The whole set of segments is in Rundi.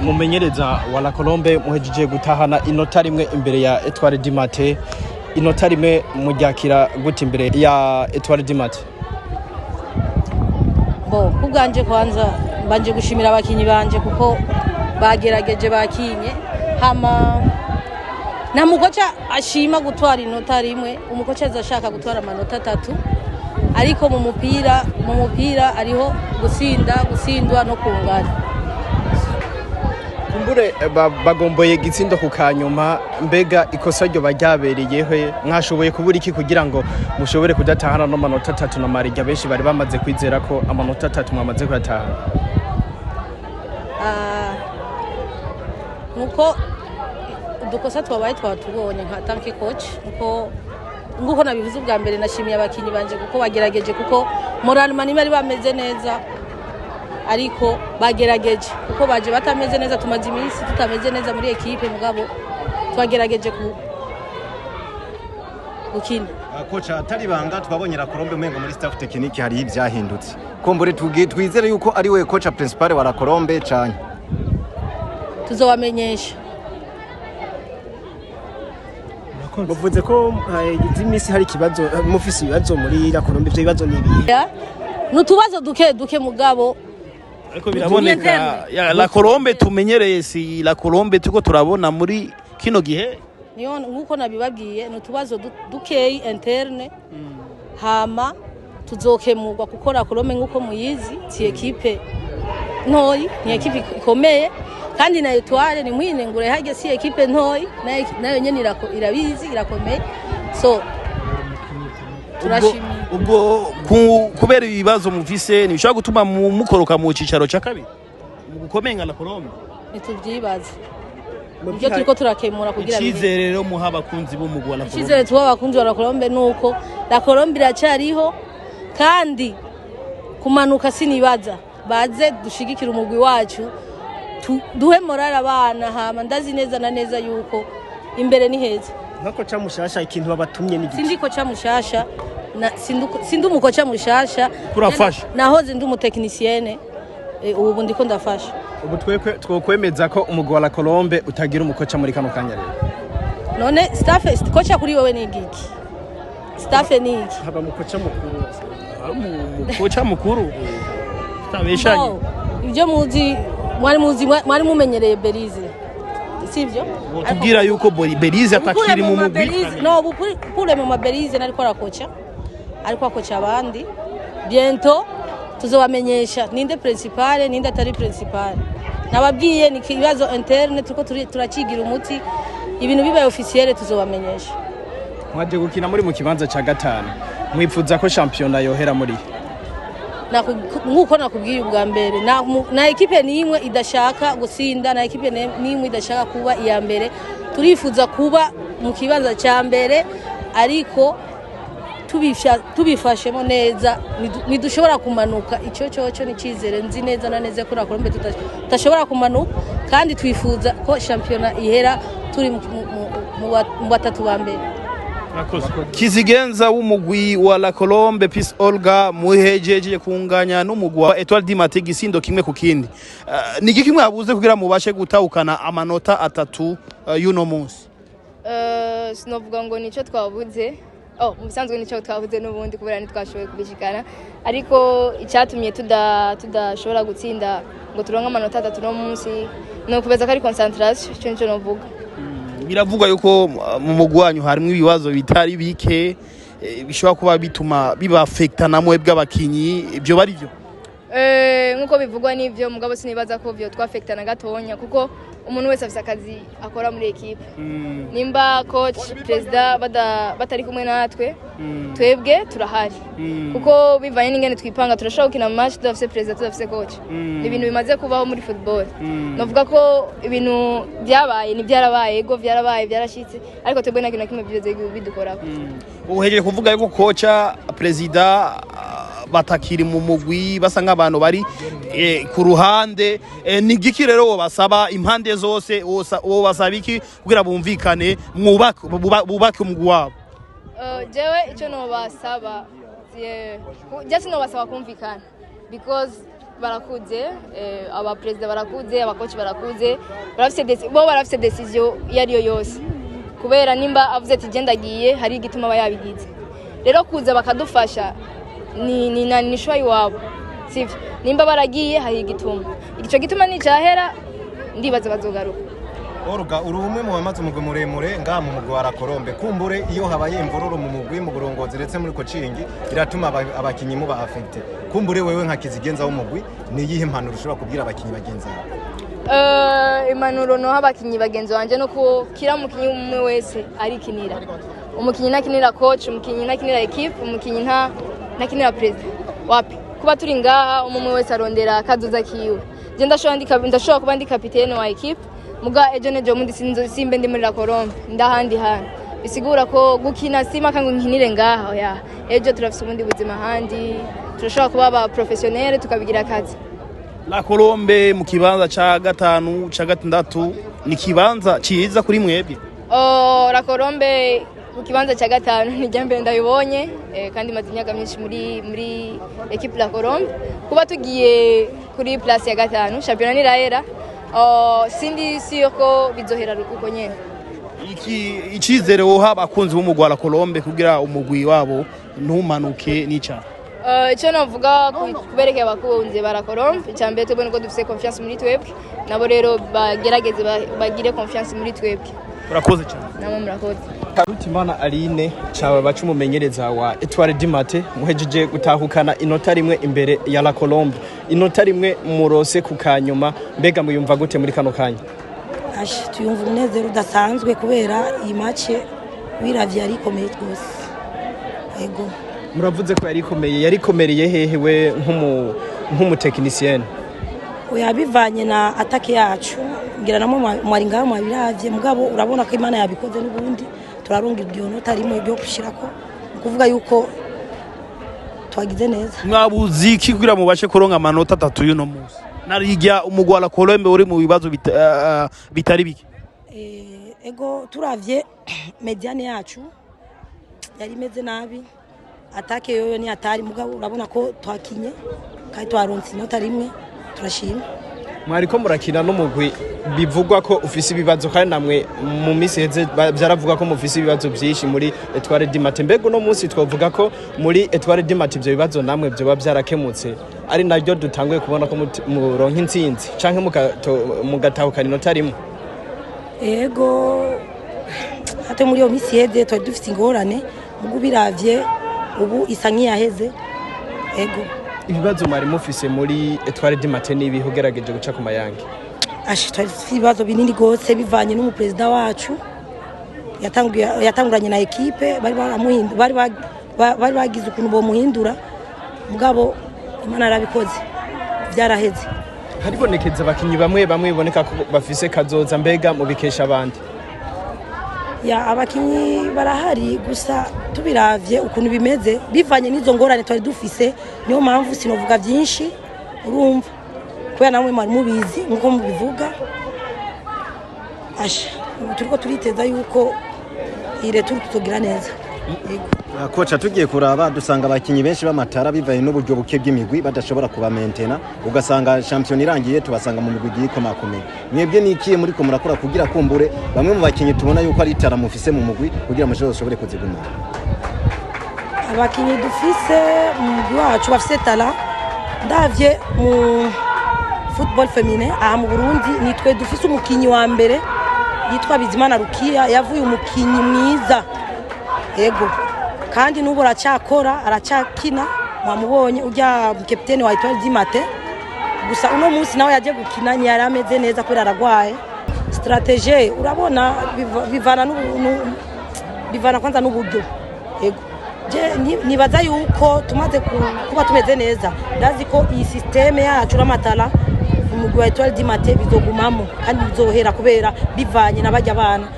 Mumenyereza wa La Colombe, muhejeje gutahana inota rimwe imbere ya Etoile du Matin. Inota rimwe muryakira gute imbere ya Etoile du Matin? Bo kubwanje, kwanza mbanje gushimira abakinyi banje kuko bagerageje, bakinye. Hama nta mukoca ashima gutwara inota rimwe, umukoca aza ashaka gutwara amanota atatu, ariko mu mupira ariho gutsinda, gutsindwa no kungana. Kumbure bagomboye igitsindo ku kanyuma. Mbega ikosa ryo baryabereyehe? Mwashoboye kubura iki kugira ngo mushobore kudatahana no manota atatu na marijya benshi bari bamaze kwizera ko amanota atatu mwamaze kuyatahana? Ah, nuko udukosa twabaye twatubonye en tant que coach. Nkuko nabivuze ubwa mbere, nashimiye abakinyi banje kuko bagerageje, kuko moralement ntibari bameze neza, ariko bagerageje kuko baje batameze neza. Tumaze iminsi tutameze neza muri équipe, mugabo twagerageje gukina. Coach, atari banga, twabonye La Colombe umengo muri staff technique hari ivyahindutse. Kumbure twizere yuko ari we coach principal wa La Colombe cane? Tuzobamenyesha. Muvuze ko izi minsi hari ikibazo, mufise ibibazo muri La Colombe. Ivyo bibazo ni ibihe? Ya, ni utubazo duke duke, mugabo Ariko biraboneka ya La Colombe tumenyereye si La Colombe turiko turabona muri kino gihe. Niyo nkuko nabibabwiye, ni utubazo dukeyi interne, hama tuzokemurwa, kuko La Colombe nkuko muyizi si équipe ntoyi, ni équipe ikomeye. Kandi na Etoile ni mwinengure harya si équipe ntoyi, nayo nyene irabizi, irakomeye. So turashimiye. Ubwo kubera ibibazo mufise ntibishobora gutuma mukoroka mu cicaro ca kabiri mu gukomenga La Colombe? Ntituvyibaze, ibyo turiko turakemura kugira bibe. Icizere rero muha abakunzi b'umugwi wa La Colombe? Icyizere tuba abakunzi ba La Colombe nuko La Colombe iracyariho, kandi kumanuka sinibaza. Baze dushigikire umugwi wacu, duhe morale abana. Hama ndazi neza na neza yuko imbere ni heza. Nka coach mushasha, ikintu babatumye ni giki? Sindi coach mushasha, sindi umukoca mushasha. Turafasha. Nahoze ndi umutechnicien, ubu ndiko ndafasha. Ubu twekwe twokwemeza ko umugwi wa La Colombe utagira umukoca muri kano kanya rero? None staff, coach kuri wewe ni igiki? Staff ni iki? Haba mukoca mukuru. Umukoca mukuru tutabeshanye. Bo, ibyo muzi, mwari muzi, mwari mumenyereye Belize, sivyo? Tubwira yuko Belize atakiri mu mugwi. No, ubu kure mu maberize nariko arakoca, ariko akoca abandi. Bientôt tuzobamenyesha ninde principal, ninde atari principal. Nababwiye ni ikibazo interne, turiko turacigira umuti. Ibintu bibaye officiel tuzobamenyesha. Mwaje gukina muri mu kibanza ca gatanu, mwipfuza ko shampiyona yohera muri? Nk'uko nakubwiye ubwa mbere, na équipe n'imwe idashaka gutsinda, na équipe n'imwe idashaka kuba iya mbere. Turifuza kuba mu kibanza cya mbere, ariko tubifashemo neza ntidushobora kumanuka. Icyo cyoco ni icyizere nzi neza na neza ko La Colombe tudashobora kumanuka, kandi twifuza ko shampiyona ihera turi mu batatu ba mbere. Kizigenza w'umugwi wa La Colombe, Peace Olga, muhejeje kunganya n'umugwi wa Etoile du Matin igisindo 1-1. Ni igiki mwabuze kugira mubashe gutahukana amanota atatu y'uno munsi? Sinovuga ngo nico twabuze. Oh, mu bisanzwe nico twabuze n'ubundi, kubera ntitwashoboye kubishikana, ariko icyatumye tudashobora gutsinda ngo turonke amanota atatu no munsi ni ukubeza ko ari concentration. Ico nico novuga. Biravugwa yuko mu mugwi wanyu harimwo ibibazo bitari bike, bishobora kuba bituma bibafekta na mwebwe abakinyi. Ibyo bari byo? Nk'uko bivugwa n'ivyo, mugabo sinibaza ko vyo twafekta na gatonya, kuko umuntu wese afise akazi akora muri équipe. Nimba coach, président batari kumwe natwe, twebwe turahari, kuko bivanye n'ingene twipanga turashobora gukina match tudafise président, tudafise coach. Ni ibintu bimaze kubaho muri football. Novuga ko ibintu byabaye ni byarabaye, ego byarabaye, byarashitse, ariko twebwe nta kintu na kimwe byigeze bidukorako. Uhejeje kuvuga yuko coach, président batakiri mu mugwi, basa nk'abantu bari ku ruhande. Ni igiki rero wobasaba impande zose? Wobasaba iki kugira bumvikane, mwubake, bubake umugwi wabo? Jewe icyo nobasaba, je sinobasaba kumvikana because Barakuze, abaperezida barakuze, abakoci barakuze, barafise bo barafise décision iyo ariyo yose, kubera nimba avuze ati je ndagiye, hari igituma aba yabigize. Rero kuza bakadufasha ni choix iwabo, sivyo? Nimba baragiye hari igituma, ico gituma nicahera ndibaza bazogaruka. Olga, uri umwe mu bamaze umugwi muremure ngaha mu mugwi wa La Colombe. Kumbure iyo habaye imvururu mu mugwi, mu burongozi ndetse muri coaching, biratuma abakinyi muba affecté. Kumbure wewe nka kizigenza w'umugwi, ni iyihe impanuro ushobora kubwira abakinyi bagenzi bawe? Impanuro noha abakinyi bagenzi banje no ko kira mukinyi umwe wese arikinira. Umukinyi ntakinira coach, umukinyi ntakinira équipe, umukinyi ntakinira président. Wapi, kuba turi ngaha umwe wese arondera kazoza kiwe. Je ndashobora kuba ndi capitaine wa équipe, muga ejo nejo mundi simbe ndi muri La Colombe, ndahandi hantu. Bisigura ko gukina sima kango nkinire ngaha, oya. Ejo turafise ubundi buzima ahandi, turashobora kuba aba professionnel tukabigira akazi. La Colombe mu kibanza ca gatanu, ca gatandatu, ni kibanza ciza kuri mwebwe? Oh, La Colombe mu kibanza cya gatanu ni irya mbere ndabibonye, kandi maze imyaka myinshi muri équipe La Colombe. Kuba tugiye kuri place ya gatanu, shampiyona nirahera. Oh, sindi siyo ko bizohera uko nyene. Iki icizere woha abakunzi b'umugwi wa La Colombe kugira umugwi wabo ntumanuke nica? Icyo navuga kuberekeye abakunzi ba La Colombe, icya mbere twebwe nuko dufise confiance muri twebwe, nabo rero bagerageze bagire confiance muri twebwe. Urakoze cyane. Namwe murakoze. Karutimana Aline, cawe baca umumenyereza wa Etoile du Matin, muhejeje gutahukana inota rimwe imbere ya La Colombe. Inota rimwe murose ku kanyuma, mbega muyumva gute muri kano kanya? Ashe, tuyumva umunezero udasanzwe kubera iyi match wiravye yari ikomeye rwose, yego. Muravuze ko yari ikomeye, yari ikomereye hehe we nk'umutekinisiyene? Oya, bivanye na attaque yacu, ngira namwe mwari ngaho mwabiravye, mugabo urabona ko Imana yabikoze n'ubundi turaronga iryo nota rimwe ryo gushirako, ni ukuvuga yuko twagize neza. Mwabuze iki kugira mubashe kuronka amanota atatu y'uno munsi, narirya umugwi wa La Colombe uri mu bibazo bitari bike? Ego, turavye médiane yacu yari imeze nabi, attaque yoyo ni atari, mugabo urabona ko twakinye kandi twaronse inota rimwe, turashima. Mwariko murakina n'umugwi bivugwa ko ufise ibibazo, kandi namwe mu minsi iheze vyaravuga ko mufise ibibazo vyinshi muri Etoile du Matin. Mbega uno munsi twavuga ko muri Etoile du Matin ivyo bibazo namwe vyoba vyarakemutse, ari naryo dutanguye kubona ko muronka intsinzi canke mugatahukana inota rimwe? Ego, hate muri iyo minsi iheze twari dufite ingorane, mugo ubiravye ubu isa nk'iyaheze, ego. Ibibazo mwari mufise muri Etoile du Matin n'ibihe, ugerageje guca ku mayange? Ashe, twari dufite ibibazo binini gose bivanye n'umuperezida wacu yatanguranye na équipe, bari bari bagize ukuntu bomuhindura, mugabo Imana yarabikoze byaraheze. Haribonekeza abakinyi bamwe bamwe biboneka ko bafise kazoza, mbega mubikesha abandi? Ya, abakinyi barahari, gusa tubiravye ukuntu bimeze bivanye n'izo ngorane twari dufise, niyo mpamvu sinovuga byinshi, urumva, kubera namwe mwari mubizi nkuko mubivuga. Asha, ubu turiko turiteza yuko iyi retour tuzogira neza, yego. Koca, tugiye kuraba dusanga abakinyi benshi b'amatara bivaye n'uburyo buke bw'imigwi badashobora kubamentena, ugasanga shampiyona irangiye tubasanga mu migwi igiye ikomakomeye. Mwebwe nikiye muriko murakora kugira kumbure bamwe mu bakinyi tubona yuko ari itara mufise mu mugwi kugira mushobore kuzigumana? Abakinyi dufise mu mugwi wacu bafise talent, ndavye mu football féminin aha mu Burundi, nitwe dufise umukinyi wa mbere yitwa Bizimana Rukiya, yavuye umukinyi mwiza, yego, kandi n'ubu aracyakora, aracyakina. Mwamubonye ujya kapitene wa Etoile du Matin. Gusa uno munsi nawe yaje gukina ntiyari ameze neza kubera aragwaye. Stratégie urabona bivana kwanza n'uburyo, yego. Je nibaza yuko tumaze kuba tumeze neza, ndazi ko iyi système yacu n'amatara umugwi wa Etoile du Matin bizogumamo kandi bizohera, kubera bivanye na bajya abana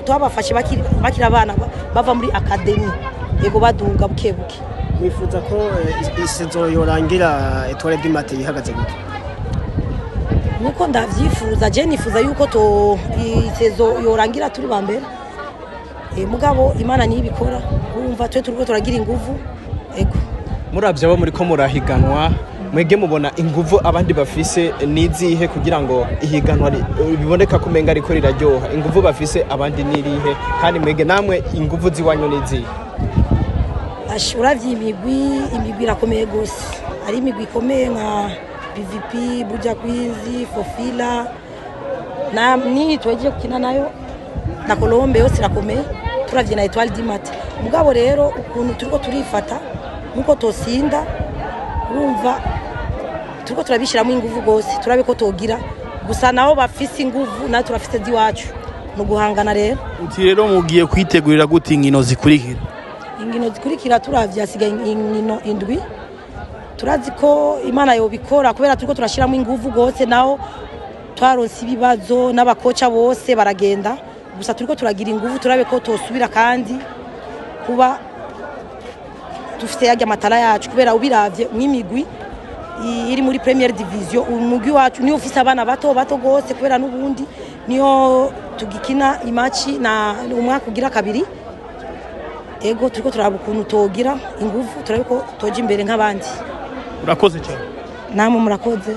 twabafashe bakiri abana bava muri académie, yego, baduga buke buke. Mwifuza ko i saison yorangira Etoile du Matin ihagaze gute? Nuko ndavyifuza, je nifuza yuko to i saison yorangira turi ba mbere. Mugabo Imana niyo ibikora, urumva twe turiko turagira inguvu, ego. Muravye abo muriko murahiganwa. Mwege mubona inguvu abandi bafise nizihe kugira ngo ihiganwa biboneka ko umenga ariko riraryoha? Inguvu bafise abandi nirihe, kandi mwege namwe inguvu ziwanyu nizihe? Uravye imigwi irakomeye gose. Ari imigwi ikomeye nka PVP, Buja Queens, Fofila na ni tweje gukina nayo na Colombe, yose irakomeye. Turavye na Etoile du Matin. Mugabo rero ukuntu turiko turifata nkuko tosinda, urumva turiko turabishiramo inguvu gose, turabe ko togira. Gusa nabo bafise inguvu, natwe turafise ziwacu, ni uguhangana rero. Uti rero mugiye kwitegurira gute inkino zikurikira? Inkino zikurikira, turavye hasigaye inkino 7. Turazi ko Imana yobikora kubera turiko turashiramo inguvu gose, naho twaronse ibibazo n'abakoca bose baragenda. Gusa turiko turagira inguvu, turabe ko tosubira kandi kuba dufite yarya amatara yacu, kubera ubiravye nk'imigwi iri muri première division, umugwi wacu niyo ufise abana bato bato gose, kubera n'ubundi niyo tugikina imaci na umwaka ugira kabiri. Ego, turiko turaba ukuntu togira inguvu, turabe ko toja imbere nk'abandi. Urakoze cyane. Namwe murakoze.